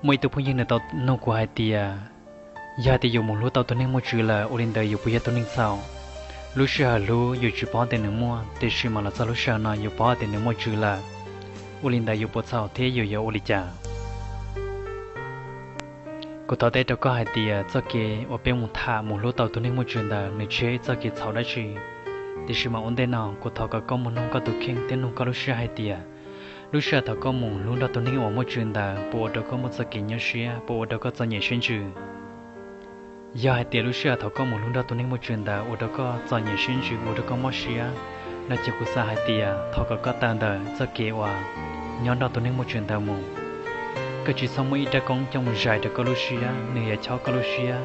Muaj ib tug phooj ywg nws tau nug kuv hais tias, yog hais tias yus mus hlub tau tus neeg muaj tswv lawm, ua li ntawd yus puas yog tus neeg txhaum? Lub sij hawm hlub yus tsis paub tias nws muaj, tiam sis mas los txog lub sij hawm no yus paub tias nws muaj tswv lawm, ua li ntawd yus puas txhaum thiab yus yuav ua li cas? Kuv thov teb rau koj hais tias txoj kev uas peb mus tham mus hlub tau tus neeg muaj tswv ntawd nws tsis yog ib txoj kev txhaum dab tsi. Tiam sis mas ua ntej no kuv thov kom koj mus nug koj tus kheej thiab nug koj lub siab hais tias, lub sij hawm thaum koj mus hlub nrog tus neeg uas muaj tswv ntawd puas ua rau koj muaj txoj kev nyuaj siab, puas ua rau koj txom nyem siab ntsws? Yog hais tias lub sij hawm thaum koj mus hlub nrog tus neeg muaj tswv ntawd ua rau koj txom nyem siab ntsws, ua rau koj mob siab, no ces kuv xav hais tias thov kom koj tawm ntawm txoj kev uas nyob nrog tus neeg muaj tswv ntawd mus. Koj tsis txhob muaj ib rab koob coj mus zais rau koj lub siab, nws yuav chob koj lub siab,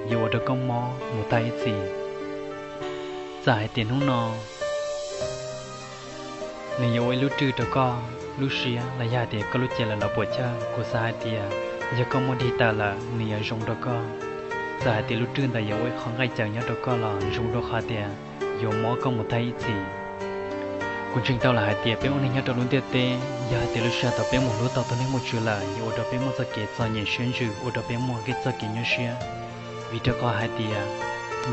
yuav ua rau koj mob mus tag ib txhis. Txawm hais tias hnub no nws yuav ua ib lub rwj rau koj lub siab los yog hais tias koj lub cev lawv los puam chawj, kuv xav hais tias yog koj muab dig tawm lawm nws yuav zoo rau koj. Txawm hais tias lub rwj ntawd yuav ua ib qho nqaij caws nyob rau koj los zoo dua qhov tias yuav mob koj mus tag ib txhis. Kuv ntseeg tau lawm hais tias peb ua neeg nyob rau lub ntiaj teb, yog hais tias lub sij hawm thaum peb mus hlub tau tus neeg muaj tswv lawm yuav ua rau peb muaj txoj kev txom nyem siab ntsws, ua rau peb muaj kev txoj kev nyuaj siab. Vim rau qhov hais tias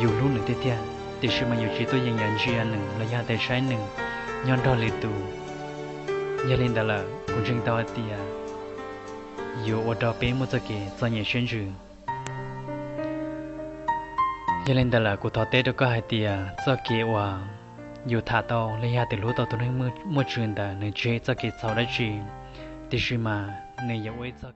yus hlub nws tiag tiag, tiam sis mas yus tsis tuaj yeem yam ntsia nws los yog hais tias saib nws nyob nrog lwm tus. Yog li ntawd lawm kuv ntseeg tau hais tias yuav ua rau peb muaj txoj kev txom nyem siab ntsws. Yog li ntawd lawm kuv thov teb rau koj hais tias txoj kev uas yus tham tau los yog hais tias hlub tau tus neeg muaj tswv ntawd nws tsis yog ib txoj kev txhaum dab tsi, tiam sis mas nws yuav ua ib txoj